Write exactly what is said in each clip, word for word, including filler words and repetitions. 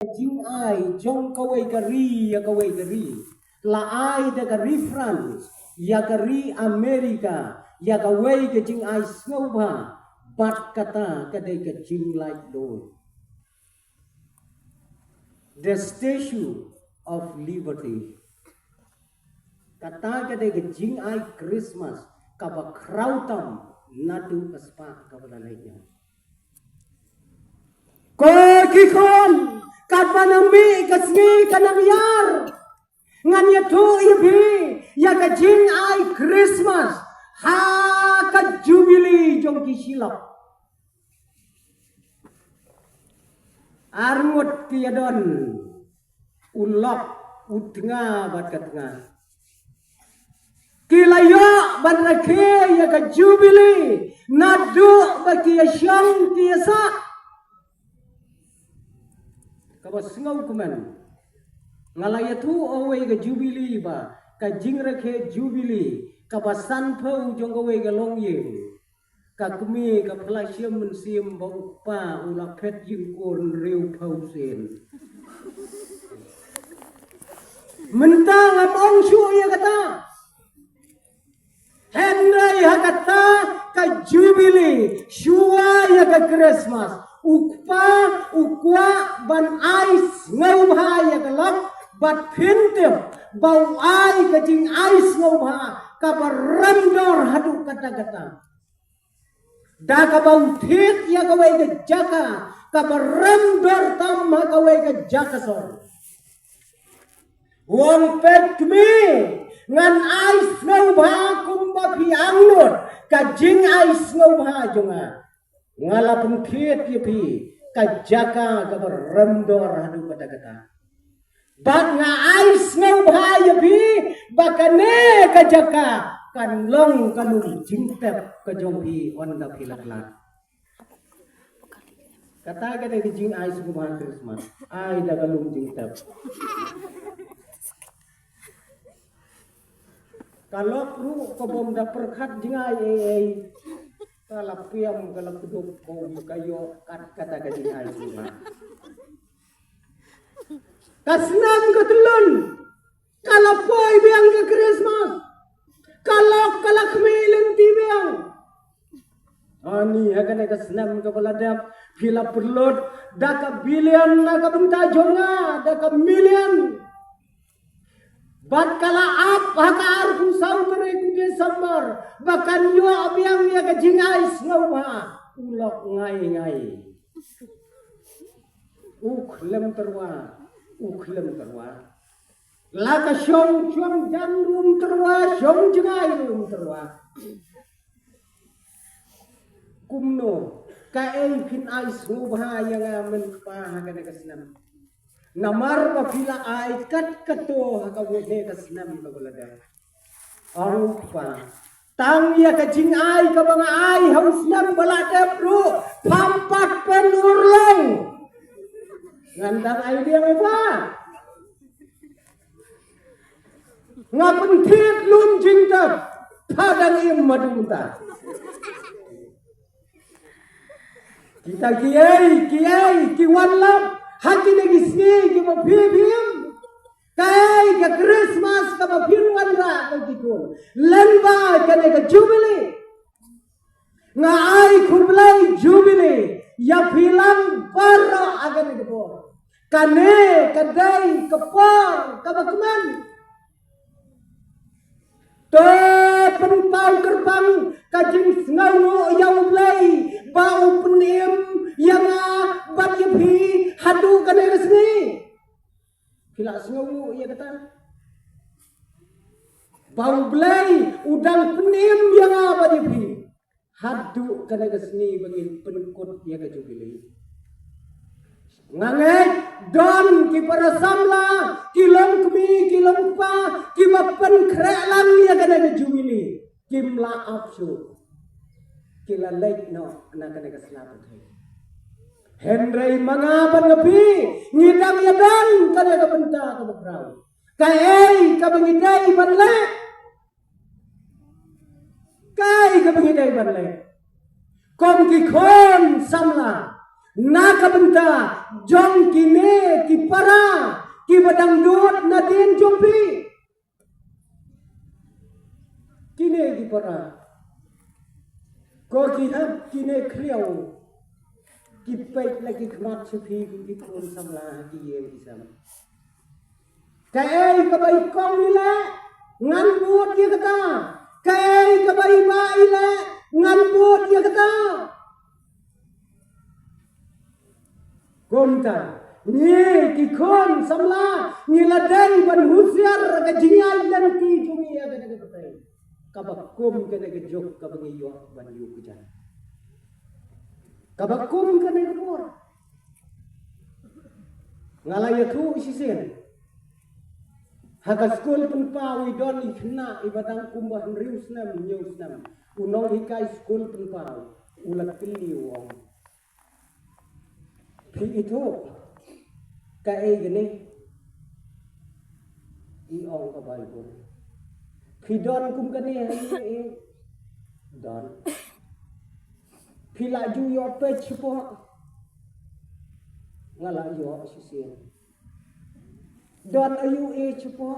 jingai jong kawei ka ri ïa kawei ka ri. La ai da ka ri France ïa ka ri America ïa kawei ka jingai sngewbha, bad kata ka dei ka jinglaitluid. The Statue of Liberty. Kata ka dei ka jingai Christmas kaba khraw tam naduh ka spah kaba la leit noh. Ko ki khun, katba nang mih ka sngi ka nang ïar, ngan ïathuh ïa phi ïa ka jingai Christmas ha ka Jubilee jong ki shilok. Arngut ki ïadon u lok, u tnga bad ka tnga. Ki la ïoh ban rakhe ïa ka Jubilee naduh ba ki ïashong ki ïasah. Kaba sngewkmen, nga la ïathuh uwei ka Jubilee ba ka jingrakhe Jubilee kaba sanphew jong kawei ka longïing. Ka kmie ka pla shim mynsiem ba u kpa u la phet jingkur hynriewphew sien. Mynta ngam ong shuh ïa kata. Hynrei ha kata ka Jubilee shuwa ïa ka Christmas, u kpa u kwah ban ai sngewbha ïa ka lok, bad phin tip ba u ai ka jingai sngewbha kaba rem dor haduh katta katta. Da kaba u thied ïa kawei ka jaka kaba rem dor tam ha kawei ka jaka sor. U ong, peit kmie, ngan ai sngewbha kumba phi angnud ka jingai sngewbha jong nga. Nga la pynthied ïa phi ka jaka kaba rem dor haduh katta katta. Bad nga ai sngewbha ïa phi ba kane ka jaka kan long ka lum jingtep ka jong phi ynda phi la khlad. Kata ka dei ka jingai sngewbha Christmas. Ai da ka lum jingtep. Ka lok ruh ka bym da pyrkhat jingai ei ei. Ka la piam ka la kdup ko ka ïoh kat kata ka jingai sngewbha. Ka snem ka tyllun, ka la poi biang ka Christmas. Ka lok ka la khmih lynti biang. Ani ha kane ka snem kaba la dep phi la pynlut da ka billion na ka bynta jong nga, da ka million. Bad ka la ap ha ka arphew saw tarik u December ba kan ïoh biang ïa ka jingai sngewbha. U lok ngai ngai. U khlem tyrwa, u khlem tyrwa. La ka shong shong jam ruh um tyrwa, shong jngai ruh um tyrwa. Kumno, kaei phin ai sngewbha ïa nga mynta ha kane ka snem? Namar ba phi la ai kat kato ha kawei ka snem kaba la dep. Ong u kpa, tang ïa ka jingai kaba nga ai ha u snem ba la dep ruh pham pat pynurlong. Ngan dang ai biang ïa pha. Nga pynthied lum jingtep, pha dang im haduh mynta. Kita kiei kiei ki wanlam ha kine ki sngi kiba phi phi im. Kaei ka Christmas kaba phin wanrah ko ki khun? Lyngba kane ka Jubilee. Nga ai khublei Jubilee ïa phi lang baroh ha kane ka por. Kane ka dei ka por kaba kmen. To pynpaw kyrpang ka jingsngewnguh ïa U Blei ba u pynim ïa nga bad ïa phi haduh kane ka sngi. Phi la sngewnguh ïa kata? Ba U Blei u dang pynim ïa nga bad ïa phi haduh kane ka sngi ba ngin pynkut ïa ka Jubilee. Nga ngeit don ki para samla, ki longkmie, ki longkpa kiba pynkhreh lang ïa kane ka Jubilee. Kim lah ap shuh. Ki la leit noh na kane ka sla pyrthei. Hynrei ma nga bad ma phi ngi dang ïadon kane ka bynta kaba khraw. Kaei kaba ngi dei ban leh? Kaei kaba ngi dei ban leh? Kum ki khun samla, na ka bynta jong kine ki para kiba dang dud nadien jong phi. Kine ki para, ko ki hap kine khriaw, ki peit la ki khmat sha phi ki khun samla ha ki ïing ki sem. Kaei kaba i kong i leh, ngan bud ïa kata. Kaei kaba i bah i leh, ngan bud ïa kata. Kumta, ngi ki khun samla, ngi la dei ban husiar ka jingïaid lynti jong ngi ïa kane ka pyrthei. Kaba kum kane ka juk kaba ngi ïoh ban ïuh ka jan. Kaba kum kane ka por. Nga la ïathuh shisien. Ha ka skul pynpaw i don i khynnah iba dang kumba hynriew snem, hynñiew snem. U nonghikai skul pynpaw u la kylli u ong, phi ithuh kaei kane? I ong ka Baibl. Phi don kum kane ha ïing? Don. Phi la ju ïoh peit shapoh? Nga la ïoh shisien. Don aiu shapoh?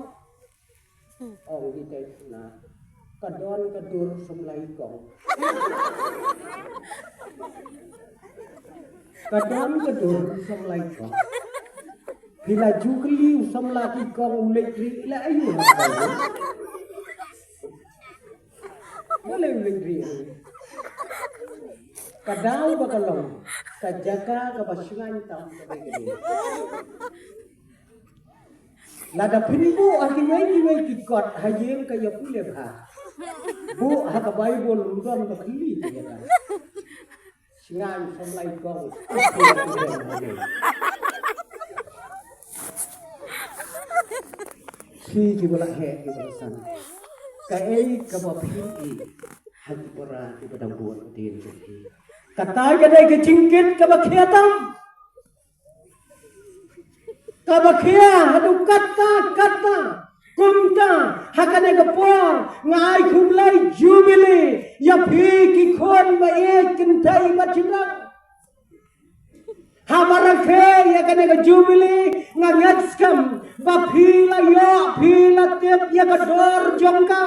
Ong i tei na, ka don ka dur samla i kong. Ka don ka dur samla i kong. Phi la ju kylli u samla ki kong u leit rieh la aiu? Balei u leit rieh? Ka daw ba ka long, ka jaka kaba shngaiñ tam kaba kane. Lada phin buh ha kiwei kiwei ki kot ha ïing ka ïa pule bha. Buh ha ka Baibl, u don ba khlieh ïa ka. Shngaiñ samla i kong. Phi kiba la heh kiba la san, kaei kaba phi ïohi ha ki para kiba dang bud hadien jong phi? Kata ka dei ka jingkit kaba khia tam. Kaba khia haduh katta katta. Kumta ha kane ka por nga ai khublei Jubili ïa phi ki khun ba ïeit kynthei bad shynrang. Haba rakhe ïa kane ka Jubili, nga ngeit skhem ba phi la ïoh, phi la tip ïa ka dor jong ka.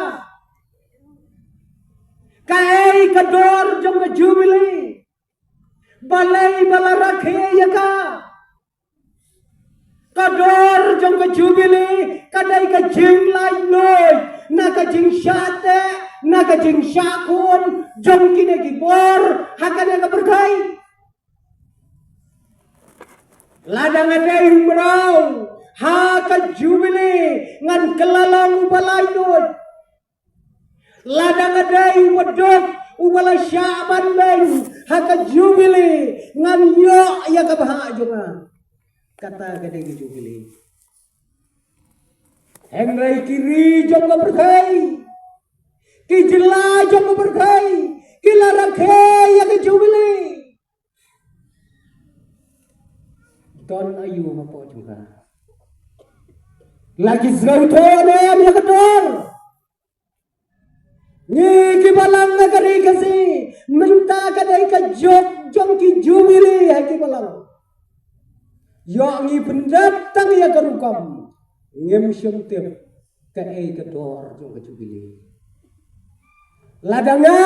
Kaei ka dor jong ka Jubili? Balei ba la rakhe ïa ka? Ka dor jong ka Jubili ka dei ka jinglaitluid na ka jingshah teh, na ka jingshah khum jong kine ki bor ha kane ka pyrthei. Lada nga dei u mraw ha ka Jubili, ngan kylla long uba laitluid. Lada nga dei uba duk, uba la shah ban beiñ ha ka Jubili, ngan ïoh ïa ka bhah jong nga. Kata ka dei ka Jubili. Hynrei ki ri jong ka pyrthei, ki jylla jong ka pyrthei, ki la rakhe ïa ka Jubili. Don aiu hapoh jong ka? La ki sngewthuh ne em ïa ka dor? Ngi ki balang na ka ri Khasi, mynta ka dei ka juk jong ki Jubili ha ki balang. Ïoh ngi pyndep tang ïa ka rukom, ngim shym tip kaei ka dor jong ka Jubili. Lada nga,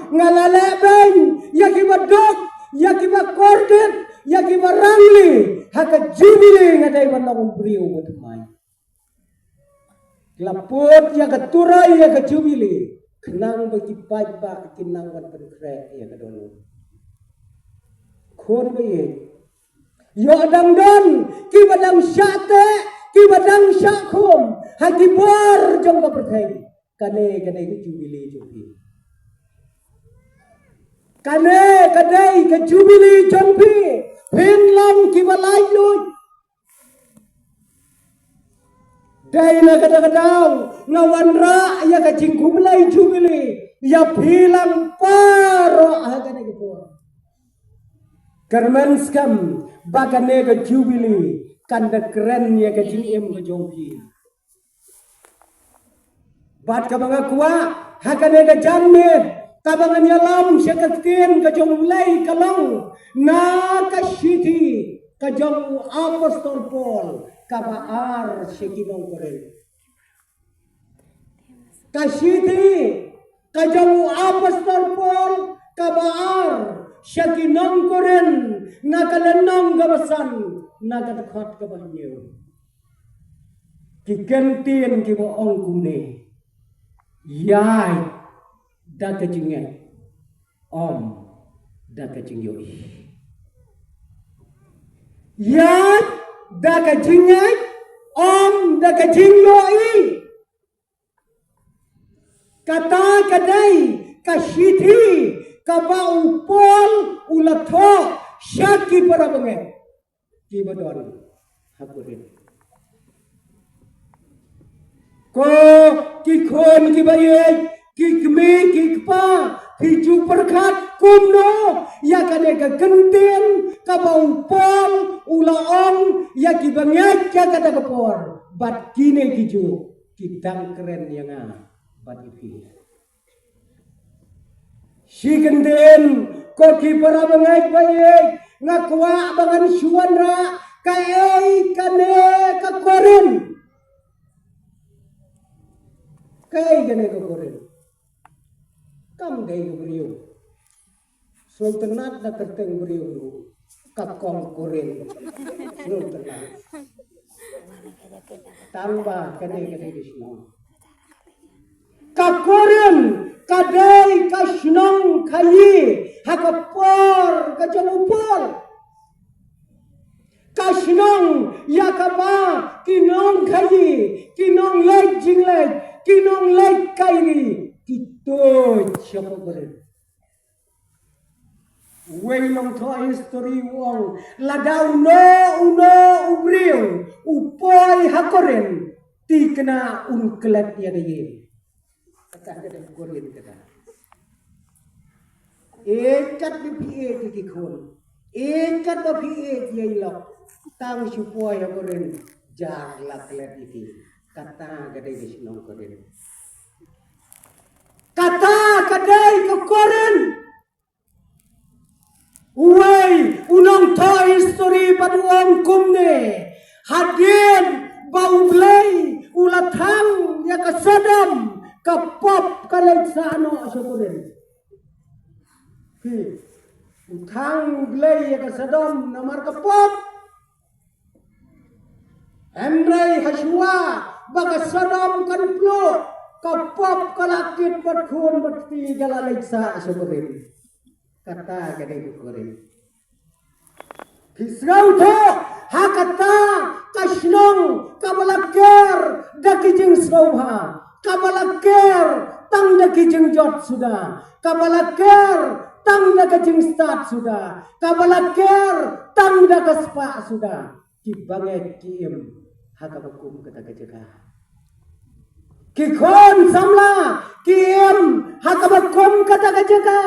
nga la leh beiñ ïa kiba duk, ïa kiba kordit, ïa kiba rangli ha ka Jubili, nga dei ban long u briew uba thymmai. La put ïa ka turoi ïa ka Jubili khnang ba ki paidbah kin nang ban pynkhreh ïa ka dohnud. Khun ba ïeit, ïoh dang don kiba dang shah teh, kiba dang shah khum ha ki bor jong ka pyrthei. Kane ka dei ka Jubili jong phi. Kane ka dei ka Jubili jong phi. Phin long kiba laitluid. Dei na kata ka daw nga wanrah ïa ka jingkhublei Jubili ïa phi lang baroh ha kane ka por. Kyrmen skhem ba kane ka Jubili kan da kren ïa ka jingim ka jong phi. Bad kaba nga kwah ha kane ka janmiet, Kaba ngan ïalam sha ka ktien ka jong U Blei ka long na ka shithi ka jong u Apostol Paul kaba ar sha ki nong Korinth. Ka shithi ka jong u Apostol Paul kaba ar sha ki nong Korinth, na ka lynnong kaba san, na ka dkhot kaba hynñiew. Ki kyntien kiba ong kumne: Ïaid da ka jingngeit, ym da ka jingïohi. Ïaid da ka jingngeit, ym da ka jingïohi. Kata ka dei ka shithi kaba u Paul u la thoh sha ki para bangeit kiba don ha Korinth. Ko ki khun kiba ïeit, ki kmie ki kpa, phi ju pyrkhat kumno ïa kane ka kyntien kaba u Paul u la ong ïa kiba ngeit ïa kata ka por, bad kine ki ju ki dang kren ïa nga bad ïa phi. Shi kyntien, ko ki para bangeit ba ïeit, nga kwah ba ngan shu wanrah kaei kane ka Korinth. Kaei kane ka Korinth? Kam dei ka briew. Sngewtynnat na kyrteng briew ruh, ka kong Korinth. Sngewtynnat. Tang ba kane ka dei ka shnong. Ka Korinth ka dei ka shnong khaïi ha ka por ka jong u Paul. Ka shnong ïa kaba ki nongkhaïi, ki nongleit jingleit, ki nongleit khaïi ki tuid sha ka Korinth. Uwei u nongthoh history u ong, lada uno uno u briew u poi ha Korinth, thikna un klet ïa ka ïing. Kata ka dei Korinth kata. Ïeit katba phi ïeit ïa ki khun, ïeit katba phi ïeit ïa i lok, tang shu poi ha Korinth, jar la klet ïa ki. Kata ka dei ka shnong Korinth. Kata ka dei ka Korinth. Uwei u nongthoh history pat u ong kumne: Hadien ba U Blei u la thang ïa ka Sodom, ka pop ka leit sah noh sha Korinth. Phi, u thang U Blei ïa ka Sodom namar ka pop. Hynrei hashwa ba ka Sodom kan pluh, ka pop ka la kit bad khun bad kti, ka la leit sah sha Korinth. Kata ka dei ka Korinth. Phi sngewthuh, ha kata ka shnong kaba la ker da ki jingsngewbha, kaba la ker tang da ki jingjot suda, kaba la ker tang da ka jingstad suda, kaba la ker tang da ka spah suda, ki bangeit ki im ha kaba kum kata ka jaka. Ki khun samla ki im ha kaba kum kata ka jaka.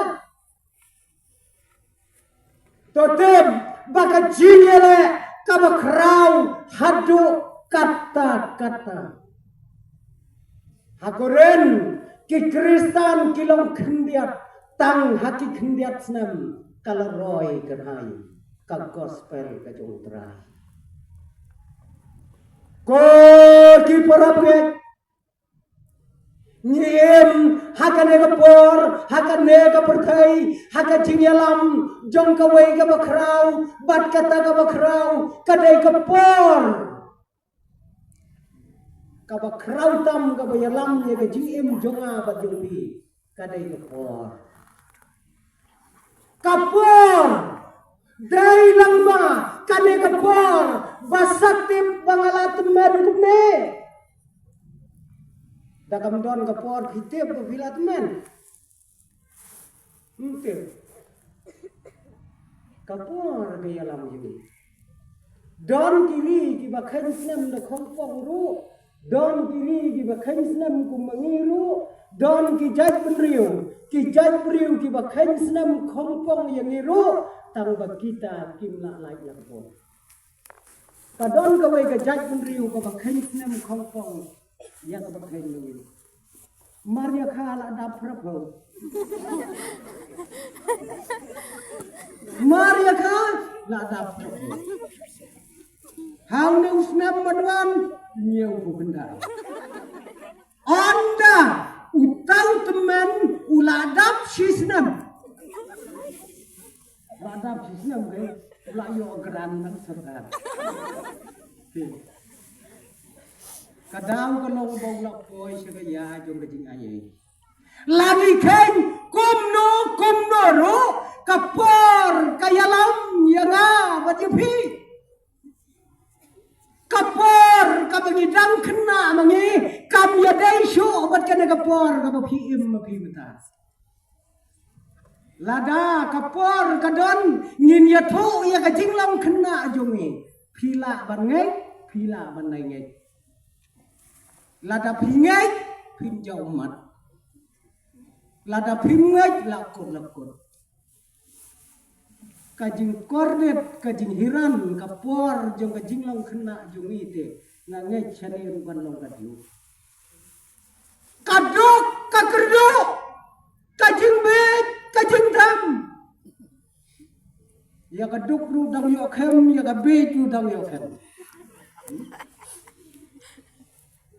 To tip ba ka jingïaleh kaba khraw haduh katta katta. Ha Korinth ki Khristan ki long khyndiat, tang ha ki khyndiat snem ka la roi kyrhai ka gospel ka jong U Trai. Ko ki para bangeit, ngi im ha kane ka por, ha kane ka pyrthei, ha ka jingïalam jong kawei kaba khraw bad kata kaba khraw, ka dei ka por kaba khraw tam kaba ïalam ïa ka jingim jong nga bad jong phi, ka dei ka por. Ka por dei lang ba kane ka por ba sa tip ba nga la tymmen kumne. Da kam don ka por phi tip ba phi la tymmen. Ym tip. Ka por ka ïalam ïa ngi. Don ki ri kiba kheiñ snem da khongpong ruh. Don ki ri kiba kheiñ snem kum ma ngi ruh. Don ki jaitbynriew, ki jaitbynriew kiba kheiñ snem khongpong ïa ngi ruh, tang ba kita kim lah lait la ka por. Ka don kawei ka jaitbynriew kaba kheiñ snem khongpong ïa kaba kheiñ ma ngi ruh. Mar ïa kha la dap phraphew. Mar ïa kha la dap phraphew. Ha une u snem ban wan, ñiew phew khyndai. Ynda uta u tymmen u la dap shi snem. La dap shi snem, eh, u la ïoh grant na sorkar. Ka daw ka long ba u la poi sha ka ïa jong ka jingaiei. Lada kheiñ kumno kumno ruh, ka por ka ïalam ïa nga bad ïa phi. Ka por kaba ngi dang khynnah ma ngi kam ïadei shuh bad kane ka por kaba phi im ma phi mynta. Lada ka por ka don, ngin ïathuh ïa ka jinglong khynnah jong ngi. Phi lah ban ngeit, phi lah ban nai ngeit. Lada phi ngeit, phin jaw ummat. Lada phim ngeit, la kut la kut. Ka jingkordit, ka jinghiran, ka por jong ka jinglong khynnah jong ngi te, nga ngeit shane ruh kan long ka duk. Ka duk, ka kyrduh, ka jingbit, ka jingdam. Ïa ka duk ruh dang ïoh khem, ïa ka bit ruh dang ïoh khem.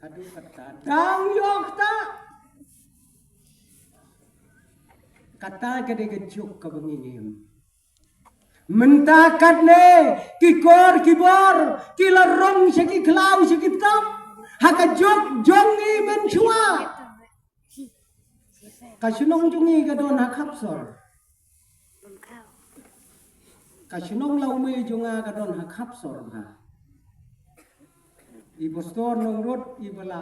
Haduh kata dang ïoh kata. Kata ka dei ka juk kaba ngi im. Mynta katne ki kor ki bor ki la rung sha ki khlaw sha ki btap ha ka juk jong ngi mynshuwa. Ka shnong jong ngi ka don ha khap sor. Ka shnong Lawmei jong nga ka don ha khap sor bha. I pastor Nongrut i ba la,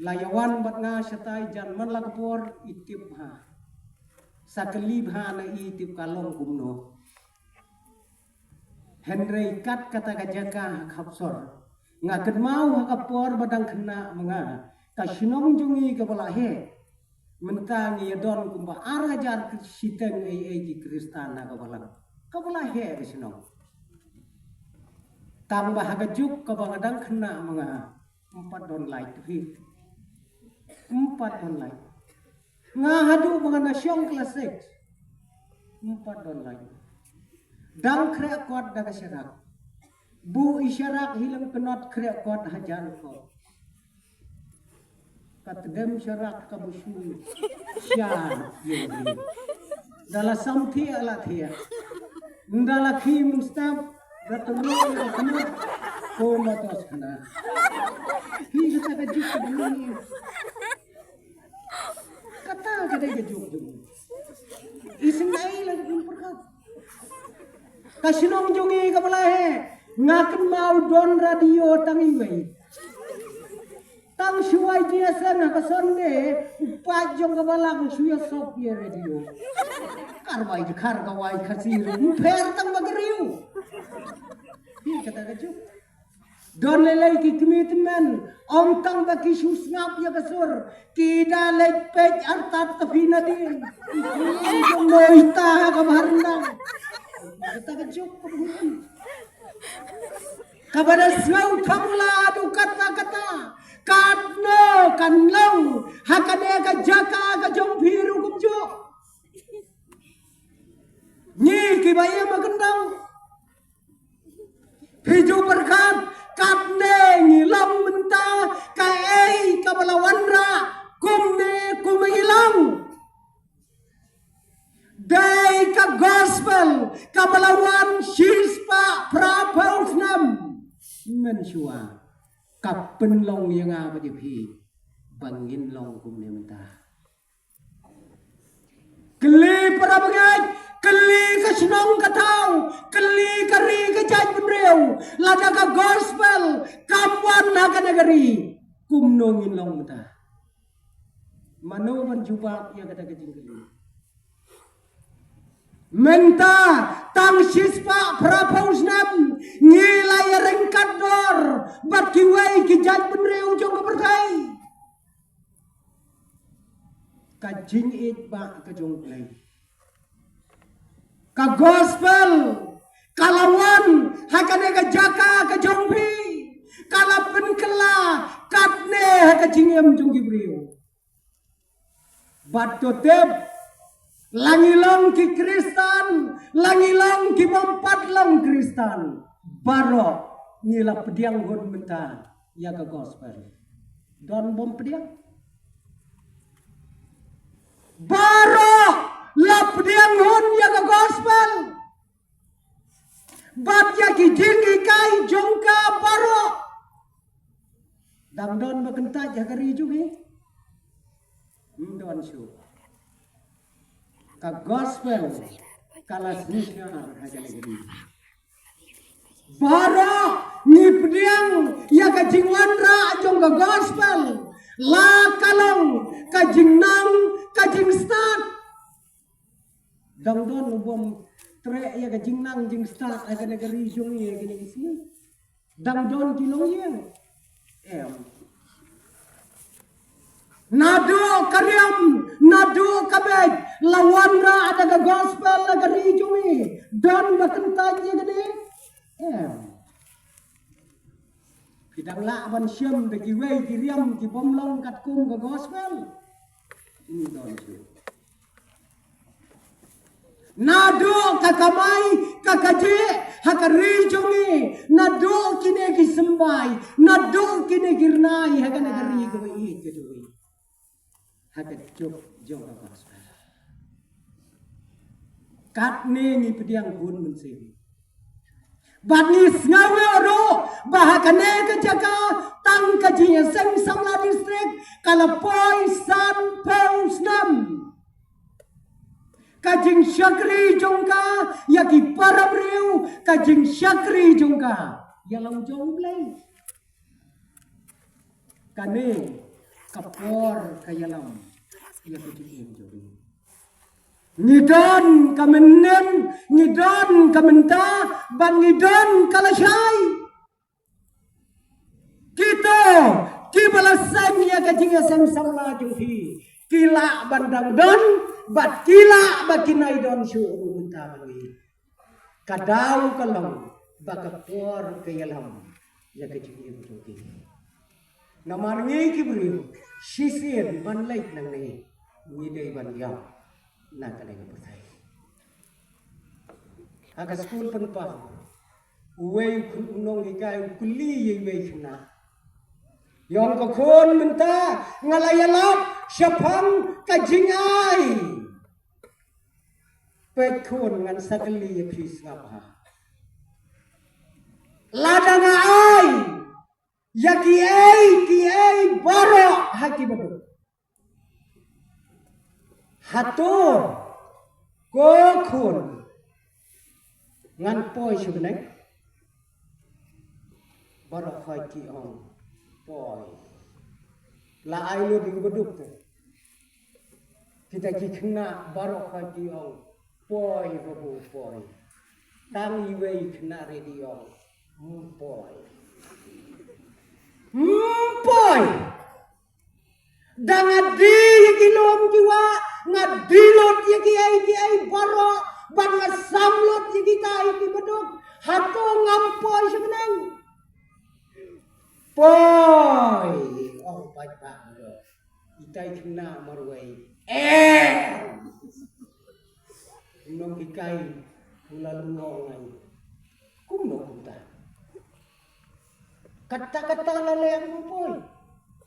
la ïawan bad nga shatai jan man la ka por i tip bha. Sa kylli bha na i tip ka long kumno. Hynrei kat kata ka jaka ha khap sor. Nga kynmaw ha ka por ba dang khynnah ma nga. Ka shnong jong ngi kaba la heh. Mynta ngi ïa don kumba ar hajar shiteng ei ei ki Khristan ha ka balang. Kaba la heh ka shnong. Tang ba ha ka juk kaba nga dang khynnah ma nga. Ym pat don light hi. Ym pat don light. Nga haduh ba nga na shong class six. Ym pat don light. Dang khreh kot da ka sharak. Buh i sharak hi lyngknot khreh kot hajan kot. Ka tdem sharak kaba shu sha. Da la sam thiah la thiah. Da la khie mynstep da tyrwa da khmat. Ko ma tos khana. Hi kata ka juk ka bani. Kata ka dei ka juk jong ngi. Isynei la ka pyrkhat. Ka shnong jong ngi kaba la heh. Nga kynmaw don radio tang iwei. Tang shu wai jingïaseng ha ka Sunday, u paid jong ka balang shu ïasop ïa radio. Ka rwai dkhar ka wai Khasi ruh ym pher tang ba ka riew. Hi kata ka juk. Don lei lei ki kmie tymmen, ym tang ba ki shu sngap ïa ka sur, ki da leit peit artat ta phi nadien. Ki kmie jong noi ta ha ka bha ryndang. Kata ka juk ka bha. Kaba da sngew thamula haduh katta katta. Katno kan long ha kane ka jaka ka jong phi ruh kumjuh. Ngi kiba im ha kyndong. Phi ju pyrkhat katne ngi long mynta kaei kaba la wanrah kumne kumba ngi long. Dei ka gospel kaba la wan shispah phraphew snem mynshuwa ka pynlong ïa nga bad ïa phi ba ngin long kumne mynta. Kylli para bangeit, kylli ka shnong ka thaw, kylli ka ri ka jaitbynriew, lada ka gospel kam wan ha kane ka ri, kumno ngin long mynta? Mano ban jubab ïa kata ka jingkylli? Mynta tang shispah phraphew snem ngi la ïa ryngkat dor bad kiwei ki jaitbynriew jong ka pyrthei. Ka jingïeit ba ka jong U Blei. Ka gospel ka la wan ha kane ka jaka ka jong phi. Ka la pynkylla katne ha ka jingim jong ki briew. Bad to tip, la ngi long ki Khristan, la ngi long ki bym pat long Khristan, baroh ngi la pdiang hun mynta ïa ka gospel. Don bym pdiang? Baroh la pdiang hun ïa ka gospel. Bad ïa ki jinghikai jong ka baroh. Dang don ba kyntait ha ka ri jong ngi? Ym don shuh. Ka gospel ka la synshar ha ka ri. Baroh ngi pdiang ïa ka jingwanrah jong ka gospel, la ka long ka jingnang ka jingstad. Dang don u bym treh ïa ka jingnang jingstad ha kane ka ri jong ngi ha kine ki sngi? Dang don ki longïing? Em. Naduh ka riam, naduh ka beit, la wanrah da ka gospel ha ka ri jong ngi. Don ba kyntait ïa kane? Em. Phi dang lah ban shem da kiwei ki riam ki bym long katkum ka gospel? Ym don shuh. Naduh ka kamai ka kajih ha ka ri jong ngi, naduh kine ki symbai, naduh kine ki rnai ha kane ka ri kaba ïeit ka jong ngi, ha ka juk jong ka gospel. Katne ngi pdiang hun mynsiem. Bad ngi sngew ruh ba ha kane ka jaka tang ka jingïaseng samla district ka la poi sanphew snem. Ka jingshakri jong ka ïa ki para briew, ka jingshakri jong ka ïa la u jong U Blei. Kane ka por ka ïalam ïa ka jingim jong ngi. Ngi don ka mynnin, ngi don ka mynta, bad ngi don ka lashai. Kito kiba la seng ïa ka jingïaseng samla jong phi, ki lah ban dang don, bad ki lah ba kin ïai don shuh ruh mynta bad ngi. Ka daw ka long ba ka por ka ïalam ïa ka jingim jong ki. Namar ngi ki briew, shisien ban leit nangne, ngi dei ban ïap na kane ka pyrthei. Ha ka skul pynpaw, uwei u nonghikai u kylli ïa iwei i khynnah: Ïong ko khun, mynta nga la ïalap shaphang ka jingai. Peit khun, ngan sa kylli ïa phi, sngap ha. Lada nga ai ïa kiei kiei baroh ha ki baduk, hato ko khun ngan poi sha bneng? Baroh khoit ki ong poi. La ai lut ïa ki baduk te. Kita ki khynnah baroh khoit ki ong poi, babu poi. Tang iwei i khynnah re i ong ym poi. Ym poi. Da nga die ïa ki lum ki wah, nga die lut ïa kiei kiei baroh, bad nga sam lut ïa kita ïa ki baduk, hato ngam poi sha bneng? Poi, ong paidbah baroh. Itai i khynnah marwei, em. U nonghikai u la lyngngoh ngai. Kumno kumta? Katta katta la leh, ym poi.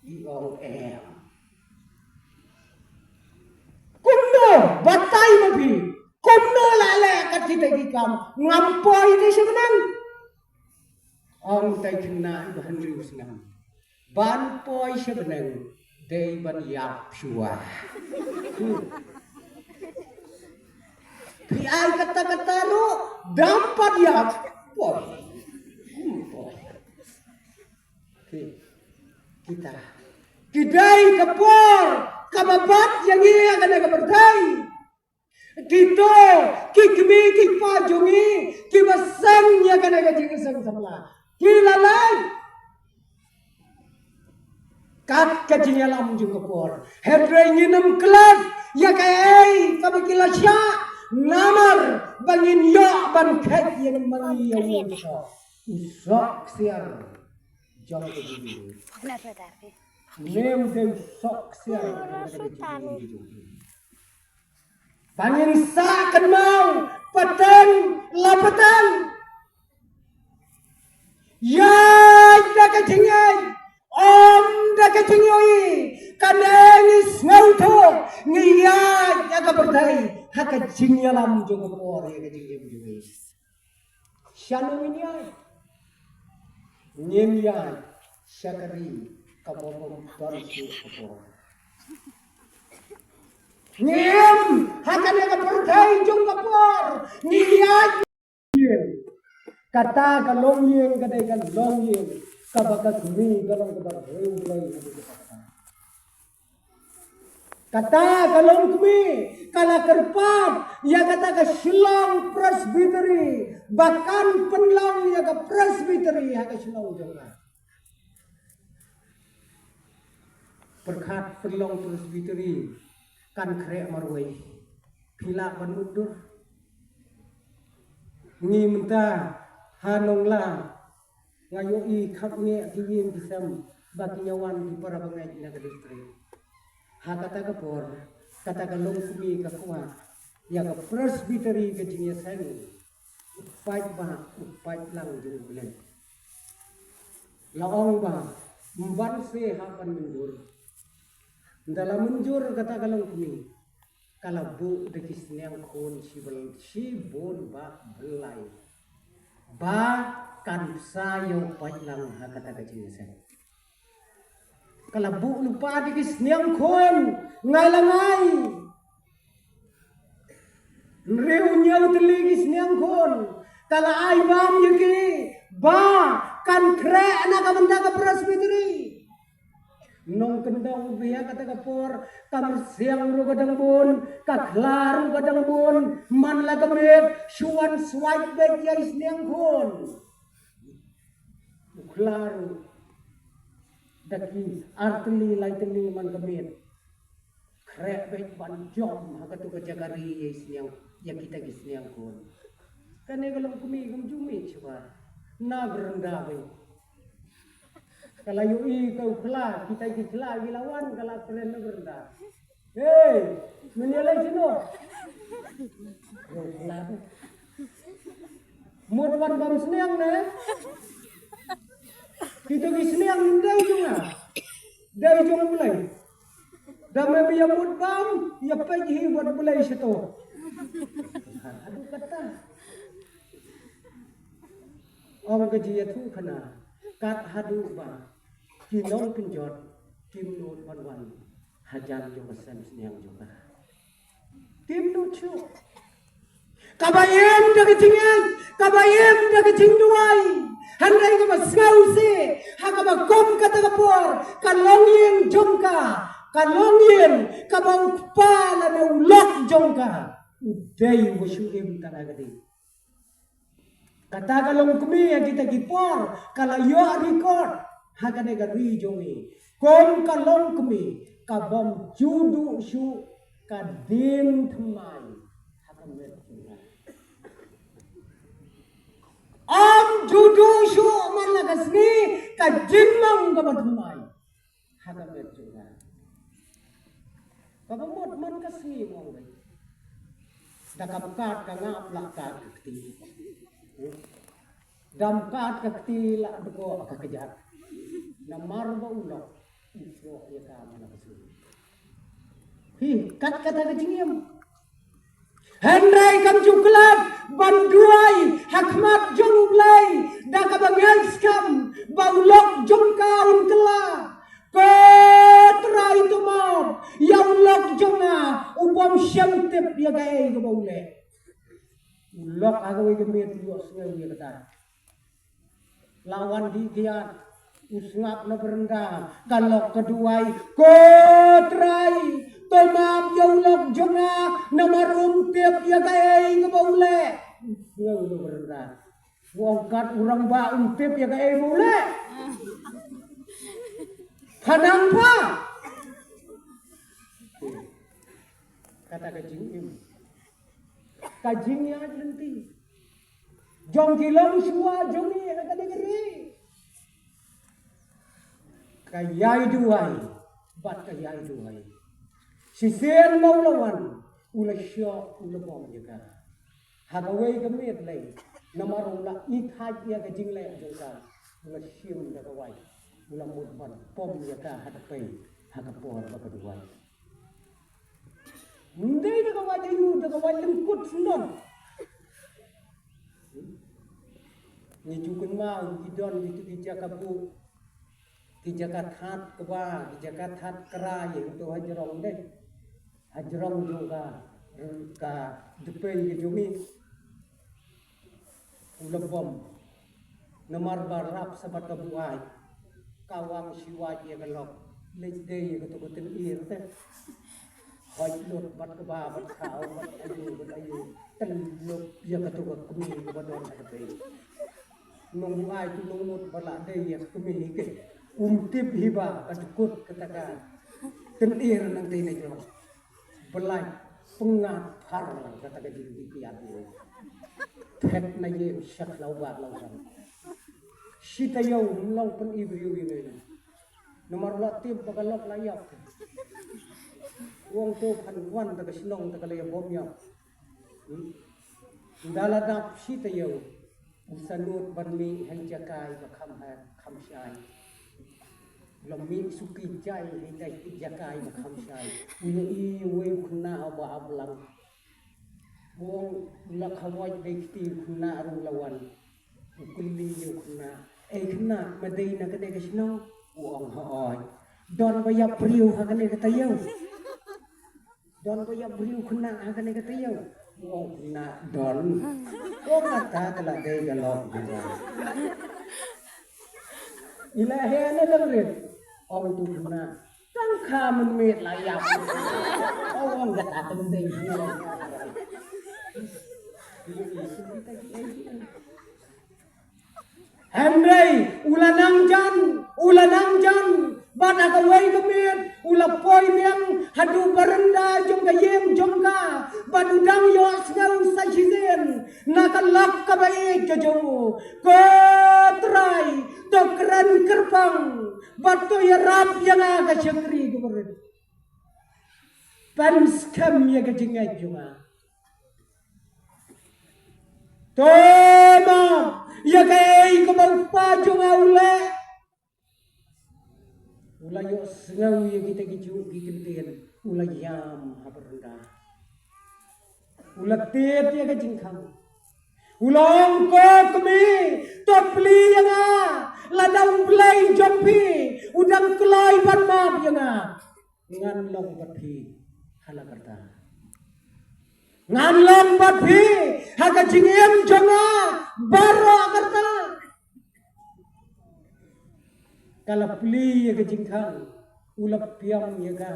I ong em. Kumno, batai ma phi. Kumno la leh kat kita ki kam, ngam poi te sha bneng? Ong itai i khynnah ba hynriew snem: Ban poi sha bneng dei ban ïap shuwa. Hmm. Phi ai katta katta ruh, dam pat ïap. Poi. Hmm, poi. Phi, kita ki dei ka por kaba bat ïa ngi ha kane ka pyrthei. Kito ki kmie ki kpa jong ngi kiba seng ïa kane ka jingïaseng samla, ki la leit kat ka jingïalam jong ka por. Hynrei ngin ym klet ïa kaei kaba ki la shah, namar ba ngin ïoh ban khet ïa ngi ma ngi ïa u soh, u soh ksiar jong ka jingim. Ym dei u soh ksiar. Ba ngin sah kynmaw pateng la pateng. Ïaid da ka jingïaid, ym da ka jingïohi. Kane ngi sngewthuh, ngi ïaid ïa ka pyrthei ha ka jingïalam jong ka por, ïa ka jingim jong ngi. Shano ngin ïaid? Ngin ïaid sha ka ri kaba bym don shuh ka por. Ngim, ha kane ka pyrthei jong ka por, ngin ïaid. Kata ka longïing ka dei ka longïing kaba ka kmie ka long kaba riewblei. Kata ka longkmie ka la kyrpad ïa kata ka Shillong Presbytery ba kan pynlong ïa ka Presbytery ha ka shnong jong ka. Pyrkhat pynlong Presbytery kan khreh marwei. Phi lah ban mutdur. Ngi mynta ha Nongla nga ïohi khapngiah ki ïing ki sem ba ki ïa wan ki para bangeit na ka district. Ha kata ka por, kata ka longkmie ka kwah ïa ka Presbytery ka jingïaseng. U paidbah, u paidlang jong U Blei. La ong ba ym ban se hap ban mynjur. Ynda la mynjur kata ka longkmie, ka la buh da ki sniang khun shibun, shibun ba blai. Ba kan sa ïa u paidlang ha kata ka jingïaseng. Ka la buh lypa da ki sniang khun ngai la ngai. Hynriew hynñiew tylli ki sniang khun ka la ai bam ïa ki ba kan khreh na ka bynta ka Presbytery. Nongkyndong biang kata ka por, ka myrsiang ruh ka dang bun, ka khla ruh ka dang bun, man la ka miet, shu wan swait beit ïa i sniang khun. U khla ruh da ki ar tylli lai tylli man ka miet. Khreh beit ban jom ha katu ka jaka ri ïa i sniang, ïa kita ki sniang khun. Kane ka longkmie kam ju mih shuwa. Na veranda beit. Ka la ïohi ka u khla, kita ki khla ki la wan, ka la kren na veranda. Hei, men ïaleh shano? Mut wan bam sniang ne? Kita ki sniang dei jong nga. Dei jong U Blei. Da me ba ïa mut bam, ïa peit hi wat U Blei shato. Haduh kata. Ong ka jingïathuhkhana, kat haduh ba ki nongpynjot kim nud ban wan hajan jong ka sem sniang jong ka. Kim nud shuh. Kaba im da ka jingïeit, kaba im da ka jingduwai. Hynrei kaba sngewsih, ha kaba kum kata ka por, ka longïing jong ka, ka longïing kaba u kpa lane u lok jong ka u dei uba shu im tang ha ka ding. Kata ka longkmie ha kita ki por ka la ïoh record ha kane ka ri jong ngi. Kum ka longkmie ka bym ju duh shuh ka dien thymmai ha ka met jong ka. Ym ju duh shuh man la ka sngi ka jingmong kaba thymmai ha ka met jong ka. Kaba mut man ka sngi mong beit. Da kam kat ka ngap la kat ka kti. Da kam kat ka kti la dkoh ka kjat. Namar ba u lok u shoh ïa ka man la ka sngi. Hi, kat kata ka jingim. Hynrei kam ju klet ban duwai ha khmat jong U Blei da kaba ngeit skhem ba u lok jong ka un kylla. Ko Trai, to map ïa u lok jong nga u bym shym tip ïa kaei kaba u leh. U lok ha kawei ka miet u ïohsngew ïa kata. La wan dih kiad, u sngap na bynta, ka lok ka duwai, ko Trai, to map ïa u lok jong nga, namar um tip ïa kaei kaba u leh. U sngew na bynta. U ong kat u rangbah um tip ïa kaei ba u leh. Khnang ba kata ka jingim, ka jingïaid lynti jong ki longshuwa jong ngi ha kane ka ri. Ka ïai duwai bad ka ïai duwai. Shisien ma u la wan, u la shoh, u la bom ïa ka. Ha kawei ka miet lei, namar u la i thait ïa ka jingleh jong ka, u la shim da ka wait, u la mut ban bom ïa ka ha ka pei, ha ka por ba ka duwai. Ym dei da ka wait aïu, da ka wait lyngkut sngewdon. Ngi ju kynmaw, ngi don ngi tu ki jaka buh, ki jaka that kba, ki jaka that kra ïa uto ha jrong de. Ha jrong jong ka, ka dpei ka jong ngi. U la bom. Namar ba rap sa bad ka buaid. Ka wang shi wait ïa ka lok. Leit dei ïa kato ka tyngir te. Hoi lut bad kba bad khaw bad aïu bad aïu. Tynlup ïa kato ka kmie kaba don ha ka dpei. Nongbuaid tu nongmut ba la dei ïa ka kmie hi ke. Um tip hi ba ka dkut kata ka tyngir nangtei na jrong. Blai pyngat phar kata ka jingkiad ïa u. Phet na ïing sha khlaw bad law san. Shi taïew ym long pyni briew ïa ngi. Namar u la tip ba ka lok la ïap. U ong to phan wan ta ka shnong ta ka la ïa bom ïap. Hmm? Ynda la dap shi taïew. U sanud ban mih ha i jaka iba kham heh kham shai. U la mih suki jai ha i jaka iba kham shai. U ïohi uwei u khynnah uba hap lang. U ong u la khawai dei kti u khynnah ruh la wan. U kylli ïa u khynnah. Ei khynnah, me dei na kane ka shnong? U ong hooid. Don ba ïap briew ha kane ka taïew? Don ba ïap briew khynnah ha kane ka taïew? U ong khynnah don. Ko kata ka la dei ka lok jong nga. I la heh na dang rit. Ong tu khynnah. Tang kha mynmiet la ïap. Ong ong kata ka dei. Hynrei u la nang jan, u la nang jan, bad ha kawei ka miet u la poi biang haduh baranda jong ka ïing jong ka, bad u dang ïohsngew sa shisien na ka lok kaba ïeit ka jong u, ko Trai, to kren kyrpang bad to ïarap ïa nga ka shakri kaba rit. Pynskhem ïa ka jingngeit jong nga. To map ïa kaei kaba u kpa jong nga u leh. U la ïohsngew ïa kita ki juh ki kyntien, u la ïam ha baranda. U la tied ïa ka jingkhang. U la ong, ko kmie, to plie ïa nga, lada U Blei jong phi u dang kloi ban map ïa nga. Ngan long bad phi ha la karta. Ngan long bad phi ha ka jingim jong nga baroh karta. Ka la plie ïa ka jingkhang, u la pynïam ïa ka,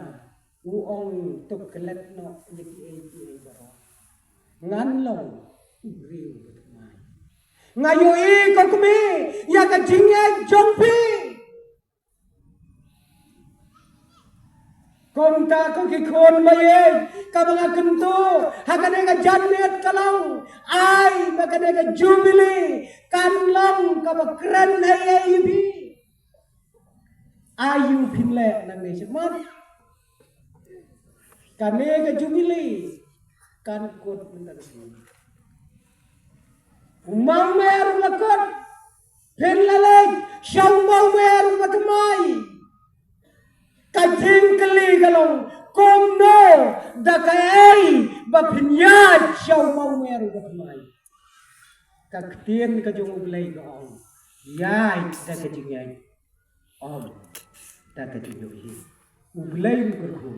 u ong to klet noh ïa kiei kiei baroh. Ngan long u briew ba thymmai. Nga ïohi ko kmie ïa ka jingngeit jong phi. Kumta ko ki khun ba ïeit, kaba nga kyntu ha kane ka janmiet ka long, ai ba kane ka jubili kan long kaba kren ei ei ïa phi. Aïu phin leh nangne shakhmat? Kane ka jubili kan kut mynta ka sngi. U mawmer u la kut, phin la leit sha u mawmer uba thymmai. Ka jingkylli ka long, kumno, da kaei ba phin ïaid sha u mawmer uba thymmai? Ka ktien ka jong U Blei ka ong, ïaid da ka jingngeit, ym da ka jingïohi. U Blei un kyrkhu